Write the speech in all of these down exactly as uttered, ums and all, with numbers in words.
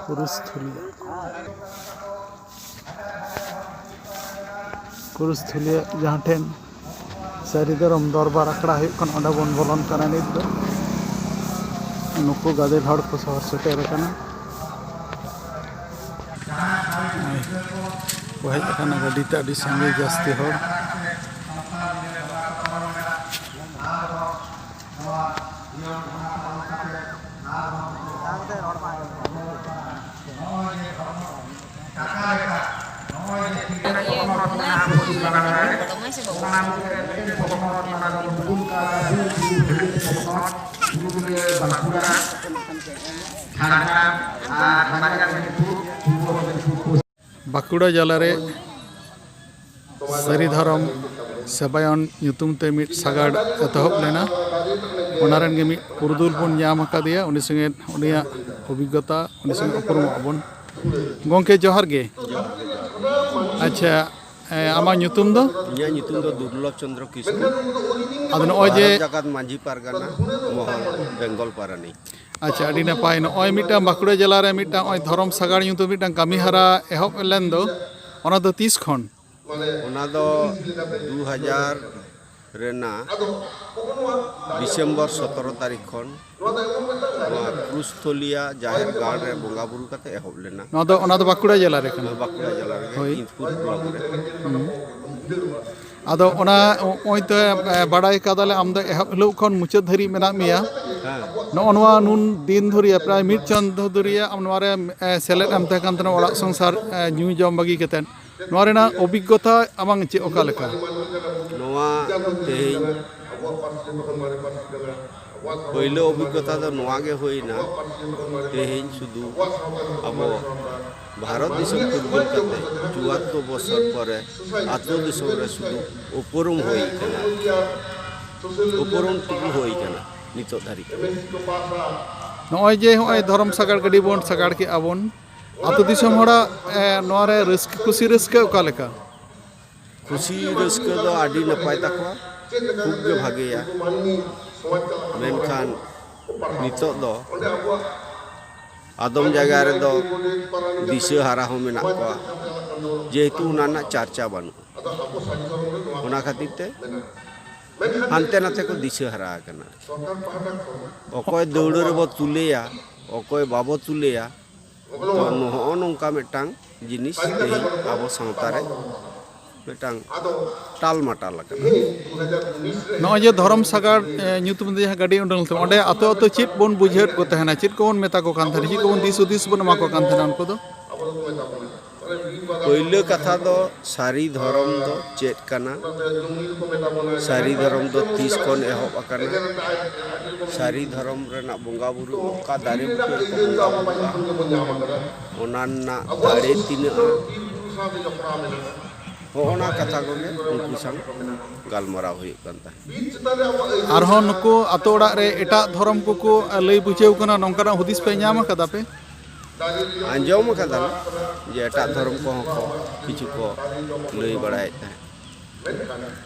ᱠᱩᱨᱩᱥ ᱛᱷᱩᱞᱤᱭᱟᱹ, ᱠᱩᱨᱩᱥ ᱛᱷᱩᱞᱤᱭᱟᱹ ᱡᱟᱦᱟᱸ ᱴᱷᱮᱱ ᱥᱟᱹᱨᱤ ᱫᱷᱚᱨᱚᱢ ᱫᱚᱨᱵᱟᱨ ᱟᱠᱷᱲᱟ ᱦᱩᱭᱩᱜ ᱠᱟᱱᱟ, ᱚᱸᱰᱮ ᱵᱚᱱ ᱵᱚᱞᱚᱱ ᱠᱟᱱᱟ ᱱᱤᱛ ᱫᱚ᱾ ᱱᱩᱠᱩ ᱜᱟᱫᱮᱞ ᱦᱚᱲ ᱠᱚ ᱥᱚᱦᱚᱨ ᱥᱮᱴᱮᱨ ᱟᱠᱟᱱᱟ᱾ ᱠᱚ ᱦᱮᱡ ᱟᱠᱟᱱᱟ ᱜᱟᱹᱰᱤ ᱛᱮ, ᱟᱹᱰᱤ ᱥᱟᱸᱜᱮ ᱡᱟᱹᱥᱛᱤ ᱦᱚᱲ᱾ ᱵᱟᱸᱠᱩᱲᱟ ᱡᱮᱞᱟ ᱨᱮ ᱥᱟᱹᱨᱤ ᱫᱷᱚᱨᱚᱢ ᱥᱮᱵᱟᱭᱚᱱ ᱧᱩᱛᱩᱢ ᱛᱮ ᱢᱤᱫ ᱥᱟᱜᱟᱲ ᱮᱛᱚᱦᱚᱵ ᱞᱮᱱᱟ᱾ ᱚᱱᱟ ᱨᱮᱱ ᱜᱮ ᱢᱤᱫ ᱯᱩᱨᱩᱫᱷᱩᱞ ᱵᱚᱱ ᱧᱟᱢ ᱟᱠᱟᱫᱮᱭᱟ, ᱩᱱᱤ ᱥᱚᱸᱜᱮ ᱩᱱᱤᱭᱟᱜ ᱚᱵᱷᱤᱜᱽᱜᱚᱛᱟ, ᱩᱱᱤ ᱥᱚᱸᱜᱮ ᱩᱯᱨᱩᱢᱚᱜ ᱟᱵᱚᱱ᱾ ᱜᱚᱢᱠᱮ, ᱡᱚᱦᱟᱨ ᱜᱮ᱾ ᱟᱪᱪᱷᱟ, ᱮ, ᱟᱢᱟᱜ ᱧᱩᱛᱩᱢ ᱫᱚ? ᱤᱧᱟᱹᱜ ᱧᱩᱛᱩᱢ ᱫᱚ ᱫᱩᱨᱞᱚᱵᱷ ᱪᱚᱸᱫᱽᱨᱚ ᱠᱤᱥᱠᱩ᱾ ᱟᱫᱚ ᱱᱚᱜᱼᱚᱭ ᱡᱮ ᱵᱷᱟᱨᱚᱛ ᱡᱟᱠᱟᱛ ᱢᱟᱹᱡᱷᱤ ᱯᱟᱨᱜᱟᱱᱟ, ᱢᱚᱦᱚᱞ, ᱵᱮᱝᱜᱚᱞ ᱯᱟᱨᱟᱱᱤᱠ᱾ ᱟᱪᱪᱷᱟ, ᱟᱹᱰᱤ ᱱᱟᱯᱟᱭ᱾ ᱱᱚᱜᱼᱚᱭ ᱢᱤᱫᱴᱟᱝ ᱵᱟᱸᱠᱩᱲᱟ ᱡᱮᱞᱟ ᱨᱮ ᱢᱤᱫᱴᱟᱝ ᱱᱚᱜᱼᱚᱭ ᱫᱷᱚᱨᱚᱢ ᱥᱟᱜᱟᱲ ᱧᱩᱛᱩᱢ ᱢᱤᱫᱴᱟᱝ ᱠᱟᱹᱢᱤ ᱦᱚᱨᱟ ᱮᱦᱚᱵ ᱞᱮᱱ ᱫᱚ, ᱚᱱᱟ ᱫᱚ ᱛᱤᱥ ᱠᱷᱚᱱ? ᱚᱱᱟ ᱫᱚ ᱫᱩ ᱦᱟᱡᱟᱨ ᱨᱮᱱᱟᱜ ᱰᱤᱥᱮᱢᱵᱚᱨ ᱥᱚᱛᱨᱚ ᱛᱟᱹᱨᱤᱠᱷ ᱠᱷᱚᱱ ᱱᱚᱣᱟ ᱠᱨᱩᱥᱛᱷᱚᱞᱤᱭᱟ ᱡᱟᱦᱮᱨ ᱜᱟᱲ ᱨᱮ ᱵᱚᱸᱜᱟ ᱵᱩᱨᱩ ᱠᱟᱛᱮ ᱮᱦᱚᱵ ᱞᱮᱱᱟ᱾ ᱱᱚᱣᱟ ᱫᱚ, ᱚᱱᱟ ᱫᱚ ᱵᱟᱸᱠᱩᱲᱟ ᱡᱮᱞᱟ ᱨᱮ ᱠᱟᱱᱟ? ᱱᱚᱣᱟ ᱵᱟᱸᱠᱩᱲᱟ ᱡᱮᱞᱟ ᱨᱮᱜᱮ, ᱦᱳᱭ᱾ ᱤᱱᱫᱷᱯᱩᱨ ᱵᱞᱚᱠ ᱨᱮ᱾ ᱦᱩᱸ᱾ ᱟᱫᱚ ᱚᱱᱟ ᱱᱚᱜᱼᱚᱭ ᱛᱚ, ᱮ, ᱵᱟᱲᱟᱭ ᱠᱟᱫᱟᱞᱮ ᱟᱢ ᱫᱚ ᱮᱦᱚᱵ ᱦᱤᱞᱳᱜ ᱠᱷᱚᱱ ᱢᱩᱪᱟᱹᱫ ᱫᱷᱟᱹᱨᱤᱡ ᱢᱮᱱᱟᱜ ᱢᱮᱭᱟ᱾ ᱦᱮᱸ᱾ ᱱᱚᱜᱼᱚ ᱱᱚᱣᱟ ᱱᱩᱱ ᱫᱤᱱ ᱫᱷᱩᱨᱤᱭᱟᱹ, ᱯᱨᱟᱭ ᱢᱤᱫ ᱪᱟᱸᱫᱚ ᱫᱷᱩᱨᱤᱭᱟᱹ ᱟᱢ ᱱᱚᱣᱟ ᱨᱮ, ᱮ, ᱥᱮᱞᱮᱫ ᱮᱢ ᱛᱟᱦᱮᱸ ᱠᱟᱱ ᱛᱟᱦᱮᱱᱟ, ᱚᱲᱟᱜ ᱥᱚᱝᱥᱟᱨ, ᱮ, ᱧᱩ ᱡᱚᱢ ᱵᱟᱹᱜᱤ ᱠᱟᱛᱮᱫ᱾ ᱱᱚᱣᱟ ᱨᱮᱱᱟᱜ ᱚᱵᱷᱤᱜᱽᱜᱚᱛᱟ ᱟᱢᱟᱝ ᱪᱮᱫ, ᱚᱠᱟ ᱞᱮᱠᱟ? ᱱᱚᱣᱟ ᱛᱮᱦᱮᱧ ᱯᱳᱭᱞᱳ ᱚᱵᱷᱤᱜᱽᱜᱚᱛᱟ ᱫᱚ ᱱᱚᱣᱟ ᱜᱮ ᱦᱩᱭᱱᱟ, ᱛᱮᱦᱮᱧ ᱥᱩᱫᱷᱩ ᱟᱵᱚ ᱵᱷᱟᱨᱚᱛ ᱫᱤᱥᱚᱢ ᱯᱷᱩᱨᱜᱟᱹᱞ ᱠᱟᱛᱮ ᱪᱩᱣᱟᱛᱛᱳᱨ ᱵᱚᱪᱷᱚᱨ ᱯᱚᱨᱮ ᱟᱹᱛᱩ ᱫᱤᱥᱚᱢ ᱨᱮ ᱥᱩᱫᱷᱩ ᱩᱯᱨᱩᱢ ᱦᱩᱭ ᱠᱟᱱᱟ, ᱩᱯᱨᱩᱢ ᱴᱩᱠᱩ ᱦᱩᱭ ᱠᱟᱱᱟ ᱱᱤᱛᱚᱜ ᱫᱷᱟᱹᱨᱤᱡ᱾ ᱱᱚᱜᱼᱚᱭ ᱡᱮ ᱱᱚᱜᱼᱚᱭ ᱫᱷᱚᱨᱚᱢ ᱥᱟᱜᱟᱲ ᱜᱟᱹᱰᱤ ᱵᱚᱱ ᱥᱟᱜᱟᱲ ᱠᱮᱜᱼᱟ ᱵᱚᱱ, ᱟᱹᱛᱩ ᱫᱤᱥᱚᱢ ᱦᱚᱲᱟᱜ, ᱮ, ᱱᱚᱣᱟ ᱨᱮ ᱨᱟᱹᱥᱠᱟᱹ, ᱠᱩᱥᱤ ᱨᱟᱹᱥᱠᱟᱹ ᱚᱠᱟ ᱞᱮᱠᱟ? ᱠᱩᱥᱤ ᱨᱟᱹᱥᱠᱟᱹ ᱫᱚ ᱟᱹᱰᱤ ᱱᱟᱯᱟᱭ ᱛᱟᱠᱚᱣᱟ, ᱠᱷᱩᱵ ᱜᱮ ᱵᱷᱟᱜᱮᱭᱟ᱾ ᱢᱮᱱᱠᱷᱟᱱ ᱱᱤᱛᱚᱜ ᱫᱚ ᱟᱫᱚᱢ ᱡᱟᱭᱜᱟ ᱨᱮᱫᱚ ᱫᱤᱥᱟᱹ ᱦᱟᱨᱟ ᱦᱚᱸ ᱢᱮᱱᱟᱜ ᱠᱚᱣᱟ, ᱡᱮᱦᱮᱛᱩ ᱚᱱᱟ ᱨᱮᱱᱟᱜ ᱪᱟᱨᱪᱟ ᱵᱟᱹᱱᱩᱜᱼᱟ᱾ ᱚᱱᱟ ᱠᱷᱟᱹᱛᱤᱨ ᱛᱮ ᱦᱟᱱᱛᱮ ᱱᱟᱛᱮ ᱠᱚ ᱫᱤᱥᱟᱹ ᱦᱟᱨᱟ ᱟᱠᱟᱱᱟ᱾ ᱚᱠᱚᱭ ᱫᱟᱹᱣᱲᱟᱹ ᱨᱮᱵᱚ ᱛᱩᱞᱮᱭᱟ, ᱚᱠᱚᱭ ᱵᱟᱵᱚ ᱛᱩᱞᱮᱭᱟ, ᱛᱚ ᱱᱚᱜᱼᱚ ᱱᱚᱝᱠᱟ ᱢᱤᱫᱴᱟᱝ ᱡᱤᱱᱤᱥ ᱛᱮᱦᱮᱧ ᱟᱵᱚ ᱥᱟᱶᱛᱟ ᱨᱮ ᱢᱤᱫᱴᱟᱝ ᱴᱟᱞᱢᱟᱴᱟᱞ ᱟᱠᱟᱱᱟ᱾ ᱱᱚᱜᱼᱚᱭ ᱡᱮ ᱫᱷᱚᱨᱚᱢ ᱥᱟᱜᱟᱲ ᱮ, ᱧᱩᱛᱩᱢ ᱛᱮ ᱡᱟᱦᱟᱸ ᱜᱟᱹᱰᱤ ᱩᱰᱩᱝ ᱞᱮᱱ ᱛᱟᱵᱚᱱᱟ, ᱚᱸᱰᱮ ᱟᱛᱳ ᱟᱛᱳ ᱪᱮᱫ ᱵᱚᱱ ᱵᱩᱡᱷᱟᱹᱣᱮᱫ ᱠᱚ ᱛᱟᱦᱮᱱᱟ, ᱪᱮᱫ ᱠᱚᱵᱚᱱ ᱢᱮᱛᱟ ᱠᱚ ᱠᱟᱱ ᱛᱟᱦᱮᱱᱟ, ᱪᱮᱫ ᱠᱚᱵᱚᱱ ᱫᱤᱥ ᱦᱩᱫᱤᱥ ᱵᱚᱱ ᱮᱢᱟ ᱠᱚ ᱠᱟᱱ ᱛᱟᱦᱮᱱᱟ ᱩᱱᱠᱩ ᱫᱚ? ᱯᱳᱭᱞᱳ ᱠᱟᱛᱷᱟ ᱫᱚ ᱥᱟᱹᱨᱤ ᱫᱷᱚᱨᱚᱢ ᱫᱚ ᱪᱮᱫ ᱠᱟᱱᱟ, ᱥᱟᱹᱨᱤ ᱫᱷᱚᱨᱚᱢ ᱫᱚ ᱛᱤᱥ ᱠᱷᱚᱱ ᱮᱦᱚᱵ ᱟᱠᱟᱱᱟ, ᱥᱟᱹᱨᱤ ᱫᱷᱚᱨᱚᱢ ᱨᱮᱱᱟᱜ ᱵᱚᱸᱜᱟ ᱵᱩᱨᱩ ᱚᱠᱟ ᱫᱟᱨᱮ ᱵᱩᱴᱟᱹ ᱨᱮᱠᱚ ᱵᱚᱸᱜᱟ ᱵᱩᱨᱩᱜᱼᱟ, ᱚᱱᱟ ᱨᱮᱱᱟᱜ ᱫᱟᱲᱮ ᱛᱤᱱᱟᱹᱜᱼᱟ, ᱦᱚᱸᱜᱼᱚ ᱱᱟ ᱠᱟᱛᱷᱟ ᱠᱚᱜᱮ ᱩᱱᱠᱩ ᱥᱟᱶ ᱜᱟᱞᱢᱟᱨᱟᱣ ᱦᱩᱭᱩᱜ ᱠᱟᱱ ᱛᱟᱦᱮᱸᱫ᱾ ᱟᱨᱦᱚᱸ ᱱᱩᱠᱩ ᱟᱛᱳ ᱚᱲᱟᱜ ᱨᱮ ᱮᱴᱟᱜ ᱫᱷᱚᱨᱚᱢ ᱠᱚᱠᱚ ᱞᱟᱹᱭ ᱵᱩᱡᱷᱟᱹᱣ ᱠᱟᱱᱟ, ᱱᱚᱝᱠᱟᱱᱟᱜ ᱦᱩᱫᱤᱥ ᱯᱮ ᱧᱟᱢ ᱟᱠᱟᱫᱟ ᱯᱮ? ᱟᱸᱡᱚᱢ ᱟᱠᱟᱫᱟᱞᱮ ᱡᱮ ᱮᱴᱟᱜ ᱫᱷᱚᱨᱚᱢ ᱠᱚᱦᱚᱸ ᱠᱚ ᱠᱤᱪᱷᱩ ᱠᱚ ᱞᱟᱹᱭ ᱵᱟᱲᱟᱭᱮᱫ ᱛᱟᱦᱮᱸᱫ᱾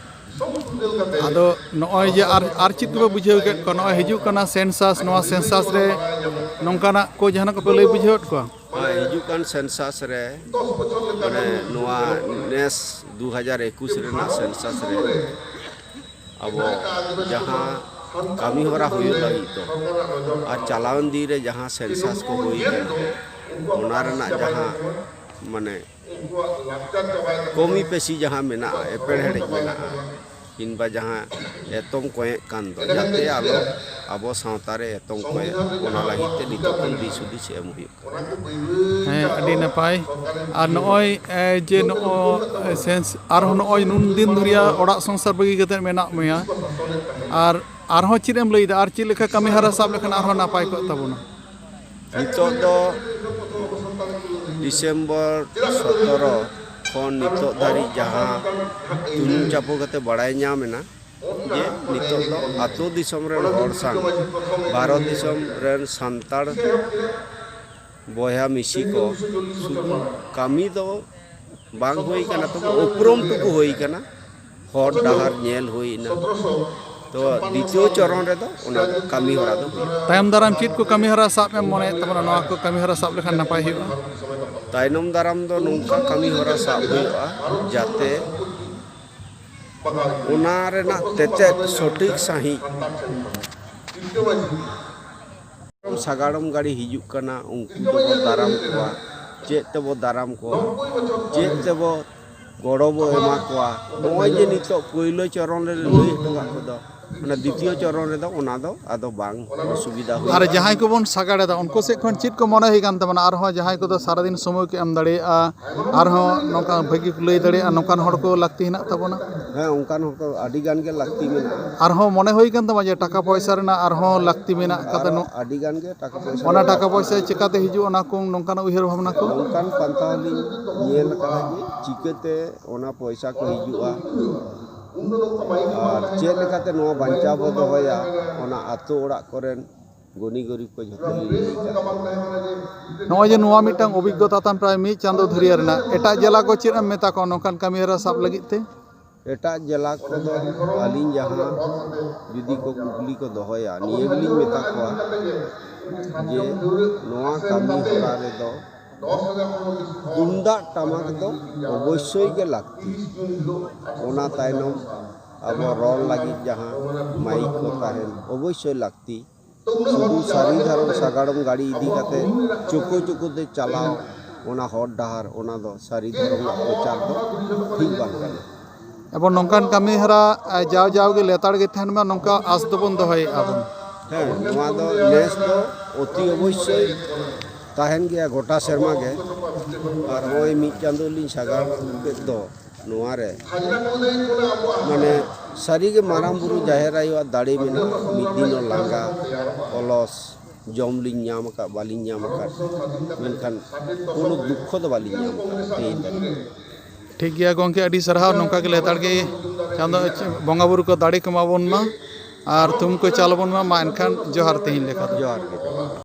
ᱟᱫᱚ ᱱᱚᱜᱼᱚᱭ ᱡᱮ ᱟᱨ ᱟᱨ ᱪᱮᱫ ᱠᱚᱯᱮ ᱵᱩᱡᱷᱟᱹᱣ ᱠᱮᱫ ᱠᱚᱣᱟ? ᱱᱚᱜᱼᱚᱭ ᱦᱤᱡᱩᱜ ᱠᱟᱱᱟ ᱥᱮᱱᱥᱟᱥ, ᱱᱚᱣᱟ ᱥᱮᱱᱥᱟᱥ ᱨᱮ ᱱᱚᱝᱠᱟᱱᱟᱜ ᱠᱚ ᱡᱟᱦᱟᱱᱟᱜ ᱠᱚᱯᱮ ᱞᱟᱹᱭ ᱵᱩᱡᱷᱟᱹᱣᱮᱫ ᱠᱚᱣᱟ? ᱦᱮᱸ, ᱦᱤᱡᱩᱜ ᱠᱟᱱ ᱥᱮᱱᱥᱟᱥ ᱨᱮ, ᱢᱟᱱᱮ ᱱᱚᱣᱟ ᱱᱮᱥ ᱫᱩ ᱦᱟᱡᱟᱨ ᱮᱠᱩᱥ ᱨᱮᱱᱟᱜ ᱥᱮᱱᱥᱟᱥ ᱨᱮ ᱟᱵᱚ ᱡᱟᱦᱟᱸ ᱠᱟᱹᱢᱤ ᱦᱚᱨᱟ ᱦᱩᱭᱩᱜ ᱞᱟᱹᱜᱤᱫ ᱫᱚ, ᱟᱨ ᱪᱟᱞᱟᱣᱮᱱ ᱫᱤᱱ ᱨᱮ ᱡᱟᱦᱟᱸ ᱥᱮᱱᱥᱟᱥ ᱠᱚ ᱦᱩᱭ ᱠᱟᱱᱟ, ᱚᱱᱟ ᱨᱮᱱᱟᱜ ᱡᱟᱦᱟᱸ ᱢᱟᱱᱮ ᱠᱚᱢᱤ ᱯᱮᱥᱤ ᱡᱟᱦᱟᱸ ᱢᱮᱱᱟᱜᱼᱟ, ᱮᱯᱮᱲᱦᱮᱰᱮᱡ ᱢᱮᱱᱟᱜᱼᱟ, ᱠᱤᱝᱵᱟ ᱡᱟᱦᱟᱸ ᱮᱛᱚᱢ ᱠᱚᱸᱭᱮᱜ ᱠᱟᱱ ᱫᱚ, ᱡᱟᱛᱮ ᱟᱞᱚ ᱟᱵᱚ ᱥᱟᱶᱛᱟ ᱨᱮ ᱮᱛᱚᱢ ᱠᱚᱸᱭᱮᱜ, ᱚᱱᱟ ᱞᱟᱹᱜᱤᱫ ᱛᱮ ᱱᱤᱛᱚᱜ ᱠᱷᱚᱱ ᱫᱤᱥ ᱦᱩᱫᱤᱥ ᱮᱢ ᱦᱩᱭᱩᱜ ᱠᱟᱱᱟ᱾ ᱦᱮᱸ, ᱟᱹᱰᱤ ᱱᱟᱯᱟᱭ᱾ ᱟᱨ ᱱᱚᱜᱼᱚᱭ ᱮ, ᱡᱮ ᱱᱚᱜᱼᱚᱭ ᱥᱮᱱᱥ ᱟᱨᱦᱚᱸ ᱱᱚᱜᱼᱚᱭ ᱱᱩᱱ ᱫᱤᱱ ᱫᱷᱩᱨᱤᱭᱟ ᱚᱲᱟᱜ ᱥᱚᱝᱥᱟᱨ ᱵᱟᱹᱜᱤ ᱠᱟᱛᱮ ᱢᱮᱱᱟᱜ ᱢᱮᱭᱟ, ᱟᱨ ᱟᱨᱦᱚᱸ ᱪᱮᱫ ᱮᱢ ᱞᱟᱹᱭᱫᱟ? ᱟᱨ ᱪᱮᱫ ᱞᱮᱠᱟ ᱠᱟᱹᱢᱤ ᱦᱚᱨᱟ ᱥᱟᱵ ᱞᱮᱠᱷᱟᱱ ᱟᱨᱦᱚᱸ ᱱᱟᱯᱟᱭ ᱠᱚᱜ ᱛᱟᱵᱚᱱᱟ? ᱱᱤᱛᱚᱜ ᱫᱚ ᱰᱤᱥᱮᱢᱵᱚᱨ ᱥᱚᱛᱨᱚ ᱠᱷᱚᱱ ᱱᱤᱛᱚᱜ ᱫᱷᱟᱹᱨᱤᱡ ᱡᱟᱦᱟᱸ ᱛᱩᱱᱩᱢ ᱪᱟᱯᱚ ᱠᱟᱛᱮ ᱵᱟᱲᱟᱭ ᱧᱟᱢ ᱮᱱᱟ ᱡᱮ ᱱᱤᱛᱚᱜ ᱫᱚ ᱟᱹᱛᱩ ᱫᱤᱥᱚᱢ ᱨᱮᱱ ᱦᱚᱲ ᱥᱟᱶ ᱵᱷᱟᱨᱚᱛ ᱫᱤᱥᱚᱢ ᱨᱮᱱ ᱥᱟᱱᱛᱟᱲ ᱵᱚᱭᱦᱟ ᱢᱤᱥᱤ ᱠᱚ ᱥᱩᱫᱷᱩ ᱠᱟᱹᱢᱤ ᱫᱚ ᱵᱟᱝ ᱦᱩᱭ ᱠᱟᱱᱟ, ᱛᱚᱵᱮ ᱩᱯᱨᱩᱢ ᱴᱩᱠᱩ ᱦᱩᱭ ᱠᱟᱱᱟ, ᱦᱚᱨ ᱰᱟᱦᱟᱨ ᱧᱮᱞ ᱦᱩᱭ ᱮᱱᱟ᱾ ᱛᱚ ᱫᱤᱛᱤᱭᱚ ᱪᱚᱨᱚᱱ ᱨᱮᱫᱚ ᱚᱱᱟ ᱠᱟᱹᱢᱤ ᱦᱚᱨᱟ ᱫᱚ ᱦᱩᱭᱩᱜᱼᱟ᱾ ᱛᱟᱭᱚᱢ ᱫᱟᱨᱟᱢ ᱪᱮᱫ ᱠᱚ ᱠᱟᱹᱢᱤ ᱦᱚᱨᱟ ᱥᱟᱵ ᱮᱢ ᱢᱚᱱᱮᱭᱮᱫ ᱛᱟᱵᱚᱱᱟ, ᱱᱚᱣᱟ ᱠᱚ ᱠᱟᱹᱢᱤ ᱦᱚᱨᱟ ᱥᱟᱵ ᱞᱮᱠᱷᱟᱱ ᱱᱟᱯᱟᱭ ᱦᱩᱭᱩᱜᱼᱟ? ᱛᱟᱭᱱᱚᱢ ᱫᱟᱨᱟᱢ ᱫᱚ ᱱᱚᱝᱠᱟ ᱠᱟᱹᱢᱤ ᱦᱚᱨᱟ ᱥᱟᱵ ᱦᱩᱭᱩᱜᱼᱟ, ᱡᱟᱛᱮ ᱚᱱᱟ ᱨᱮᱱᱟᱜ ᱛᱮᱛᱮᱫ ᱥᱚᱴᱷᱤᱠ ᱥᱟᱺᱦᱤᱡ ᱥᱟᱜᱟᱲᱚᱢ ᱜᱟᱹᱰᱤ ᱦᱤᱡᱩᱜ ᱠᱟᱱᱟ, ᱩᱱᱠᱩ ᱫᱚᱵᱚ ᱫᱟᱨᱟᱢ ᱠᱚᱣᱟ᱾ ᱪᱮᱫ ᱛᱮᱵᱚ ᱫᱟᱨᱟᱢ ᱠᱚᱣᱟ, ᱪᱮᱫ ᱛᱮᱵᱚ ᱜᱚᱲᱚ ᱵᱚ ᱮᱢᱟ ᱠᱚᱣᱟ? ᱱᱚᱜᱼᱚᱭ ᱡᱮ ᱱᱤᱛᱚᱜ ᱯᱳᱭᱞᱳ ᱪᱚᱨᱚᱱ ᱨᱮ ᱞᱟᱹᱭ ᱦᱚᱴᱚ ᱠᱟᱜ ᱠᱚᱫᱚ, ᱚᱱᱟ ᱫᱤᱛᱤᱭᱚ ᱪᱚᱨᱚᱱ ᱨᱮᱫᱚ ᱚᱱᱟ ᱫᱚ ᱟᱫᱚ ᱵᱟᱝ ᱚᱥᱩᱵᱤᱫᱷᱟ ᱦᱩᱭᱩᱜᱼᱟ᱾ ᱟᱨ ᱡᱟᱦᱟᱸᱭ ᱠᱚᱵᱚᱱ ᱥᱟᱜᱟᱲᱮᱫᱟ, ᱩᱱᱠᱩ ᱥᱮᱫ ᱠᱷᱚᱱ ᱪᱮᱫ ᱠᱚ ᱢᱚᱱᱮ ᱦᱩᱭ ᱠᱟᱱ ᱛᱟᱵᱚᱱᱟ? ᱟᱨᱦᱚᱸ ᱡᱟᱦᱟᱸᱭ ᱠᱚᱫᱚ ᱥᱟᱨᱟᱫᱤᱱ ᱥᱚᱢᱚᱭ ᱠᱚ ᱮᱢ ᱫᱟᱲᱮᱭᱟᱜᱼᱟ, ᱟᱨᱦᱚᱸ ᱱᱚᱝᱠᱟ ᱵᱷᱟᱹᱜᱤ ᱠᱚ ᱞᱟᱹᱭ ᱫᱟᱲᱮᱭᱟᱜᱼᱟ, ᱱᱚᱝᱠᱟᱱ ᱦᱚᱲ ᱠᱚ ᱞᱟᱹᱠᱛᱤ ᱦᱮᱱᱟᱜ ᱛᱟᱵᱚᱱᱟ᱾ ᱦᱮᱸ, ᱚᱱᱠᱟᱱ ᱦᱚᱲ ᱠᱚ ᱟᱹᱰᱤ ᱜᱟᱱ ᱜᱮ ᱞᱟᱹᱠᱛᱤ ᱢᱮᱱᱟᱜᱼᱟ᱾ ᱟᱨᱦᱚᱸ ᱢᱚᱱᱮ ᱦᱩᱭ ᱠᱟᱱ ᱛᱟᱢᱟ ᱡᱮ ᱴᱟᱠᱟ ᱯᱚᱭᱥᱟ ᱨᱮᱱᱟᱜ ᱟᱨᱦᱚᱸ ᱞᱟᱹᱠᱛᱤ ᱢᱮᱱᱟᱜ ᱠᱟᱫᱟ? ᱟᱨᱦᱚᱸ ᱱᱚ- ᱟᱹᱰᱤ ᱜᱟᱱ ᱜᱮ ᱴᱟᱠᱟ ᱯᱚᱭᱥᱟ ᱚᱱᱟ ᱨᱮᱱᱟᱜ ᱴᱟᱠᱟ ᱯᱚᱭᱥᱟ ᱪᱤᱠᱟᱛᱮ ᱦᱤᱡᱩᱜᱼᱟ, ᱚᱱᱟ ᱠᱚ ᱱᱚᱝᱠᱟᱱᱟᱜ ᱩᱭᱦᱟᱹᱨ ᱵᱷᱟᱵᱽᱱᱟ ᱠᱚ? ᱱᱚᱝᱠᱟᱱ ᱯᱟᱱᱛᱷᱟ ᱦᱚᱸᱞᱤᱧ ᱧᱮᱞ ᱟᱠᱟᱫᱟ ᱡᱮ ᱪᱤᱠᱟᱹᱛᱮ ᱚᱱᱟ ᱯᱚᱭᱥᱟ ᱠᱚ ᱦᱤᱡᱩᱜᱼᱟ ᱟᱨ ᱪᱮᱫ ᱞᱮᱠᱟᱛᱮ ᱱᱚᱣᱟ ᱵᱟᱧᱪᱟᱣ ᱵᱚ ᱫᱚᱦᱚᱭᱟ, ᱚᱱᱟ ᱟᱛᱳ ᱚᱲᱟᱜ ᱠᱚᱨᱮᱱ ᱜᱩᱱᱤ ᱜᱩᱨᱤᱵ ᱠᱚ ᱡᱷᱚᱛᱚ ᱞᱤᱧ ᱞᱟᱹᱭ ᱟᱠᱟᱫ ᱠᱚᱣᱟ᱾ ᱱᱚᱜᱼᱚᱭ ᱡᱮ ᱱᱚᱣᱟ ᱢᱤᱫᱴᱟᱝ ᱚᱵᱷᱤᱜᱽᱜᱚᱛᱟ ᱛᱟᱢ ᱯᱨᱟᱭ ᱢᱤᱫ ᱪᱟᱸᱫᱳ ᱫᱷᱩᱨᱤᱭᱟᱹ ᱨᱮᱱᱟᱜ, ᱮᱴᱟᱜ ᱡᱮᱞᱟ ᱠᱚ ᱪᱮᱫ ᱮᱢ ᱢᱮᱛᱟ ᱠᱚᱣᱟ ᱱᱚᱝᱠᱟᱱ ᱠᱟᱹᱢᱤ ᱦᱚᱨᱟ ᱥᱟᱵ ᱞᱟᱹᱜᱤᱫ ᱛᱮ? ᱮᱴᱟᱜ ᱡᱮᱞᱟ ᱠᱚᱫᱚ ᱟᱹᱞᱤᱧ ᱡᱟᱦᱟᱸ ᱡᱩᱫᱤ ᱠᱚ ᱠᱩᱠᱞᱤ ᱠᱚ ᱫᱚᱦᱚᱭᱟ, ᱱᱤᱭᱟᱹ ᱜᱮᱞᱤᱧ ᱢᱮᱛᱟ ᱠᱚᱣᱟ ᱡᱮ ᱱᱚᱣᱟ ᱠᱟᱹᱢᱤ ᱦᱚᱨᱟ ᱨᱮᱫᱚ ᱛᱩᱢᱫᱟᱜ ᱴᱟᱢᱟᱠ ᱫᱚ ᱚᱵᱚᱥᱥᱳᱭ ᱜᱮ ᱞᱟᱹᱠᱛᱤ᱾ ᱚᱱᱟ ᱛᱟᱭᱱᱚᱢ ᱟᱵᱚ ᱨᱚᱲ ᱞᱟᱹᱜᱤᱫ ᱡᱟᱦᱟᱸ ᱢᱟᱭᱤᱠ ᱠᱚ ᱛᱟᱦᱮᱱ ᱚᱵᱚᱥᱥᱳᱭ ᱞᱟᱹᱠᱛᱤ᱾ ᱥᱩᱫᱷᱩ ᱥᱟᱹᱨᱤ ᱫᱷᱚᱨᱚᱢ ᱥᱟᱜᱟᱲᱚᱢ ᱜᱟᱹᱰᱤ ᱤᱫᱤ ᱠᱟᱛᱮ ᱪᱳᱠᱳ ᱪᱳᱠᱳ ᱛᱮ ᱪᱟᱞᱟᱣ, ᱚᱱᱟ ᱦᱚᱨ ᱰᱟᱦᱟᱨ, ᱚᱱᱟ ᱫᱚ ᱥᱟᱹᱨᱤ ᱫᱷᱚᱨᱚᱢ ᱨᱮᱱᱟᱜ ᱯᱨᱚᱪᱟᱨ ᱫᱚ ᱴᱷᱤᱠ ᱵᱟᱝ ᱠᱟᱱᱟ᱾ ᱮᱵᱚᱝ ᱱᱚᱝᱠᱟᱱ ᱠᱟᱹᱢᱤ ᱦᱚᱨᱟ, ᱟ, ᱡᱟᱣ ᱡᱟᱣ ᱜᱮ ᱞᱮᱛᱟᱲ ᱜᱮ ᱛᱟᱦᱮᱱ ᱢᱟ, ᱱᱚᱝᱠᱟ ᱟᱸᱥ ᱫᱚᱵᱚᱱ ᱫᱚᱦᱚᱭᱮᱫᱼᱟ ᱵᱚᱱ᱾ ᱦᱮᱸ, ᱱᱚᱣᱟ ᱫᱚ ᱱᱮᱥ ᱫᱚ ᱚᱛᱤ ᱚᱵᱚᱥᱥᱳᱭ ᱛᱟᱦᱮᱱ ᱜᱮᱭᱟ ᱜᱚᱴᱟ ᱥᱮᱨᱢᱟ ᱜᱮ᱾ ᱟᱨ ᱱᱚᱜᱼᱚᱭ ᱢᱤᱫ ᱪᱟᱸᱫᱳ ᱞᱤᱧ ᱥᱟᱜᱟᱲ ᱠᱮᱫ ᱫᱚ, ᱱᱚᱣᱟ ᱨᱮ ᱢᱟᱱᱮ ᱥᱟᱹᱨᱤᱜᱮ ᱢᱟᱨᱟᱝ ᱵᱩᱨᱩ, ᱡᱟᱦᱮᱨ ᱟᱭᱳᱣᱟᱜ ᱫᱟᱲᱮ ᱢᱮᱱᱟᱜᱼᱟ᱾ ᱢᱤᱫ ᱫᱤᱱ ᱦᱚᱸ ᱞᱟᱸᱜᱟ, ᱚᱞᱚᱥ, ᱡᱚᱢ ᱞᱤᱧ ᱧᱟᱢ ᱟᱠᱟᱫ, ᱵᱟᱹᱞᱤᱧ ᱧᱟᱢ ᱟᱠᱟᱫ, ᱢᱮᱱᱠᱷᱟᱱ ᱠᱳᱱᱳ ᱫᱩᱠᱠᱷᱚ ᱫᱚ ᱵᱟᱹᱞᱤᱧ ᱧᱟᱢ ᱟᱠᱟᱫ ᱛᱮᱦᱮᱧ ᱫᱷᱟᱹᱵᱤᱡ᱾ ᱴᱷᱤᱠ ᱜᱮᱭᱟ ᱜᱚᱢᱠᱮ, ᱟᱹᱰᱤ ᱥᱟᱨᱦᱟᱣ᱾ ᱱᱚᱝᱠᱟ ᱜᱮ ᱞᱮᱛᱟᱲ ᱜᱮ ᱪᱟᱸᱫᱳ ᱵᱚᱸᱜᱟ ᱵᱩᱨᱩ ᱠᱚ ᱫᱟᱲᱮ ᱠᱚ ᱮᱢᱟ ᱵᱚᱱ ᱢᱟ ᱟᱨ ᱛᱷᱩᱢ ᱠᱚ ᱪᱟᱞ ᱟᱵᱚᱱ ᱢᱟ᱾ ᱢᱟ ᱮᱱᱠᱷᱟᱱ ᱡᱚᱦᱟᱨ ᱛᱮᱦᱮᱧ ᱞᱮᱠᱟ ᱫᱚ᱾ ᱡᱚᱦᱟᱨ ᱜᱮ᱾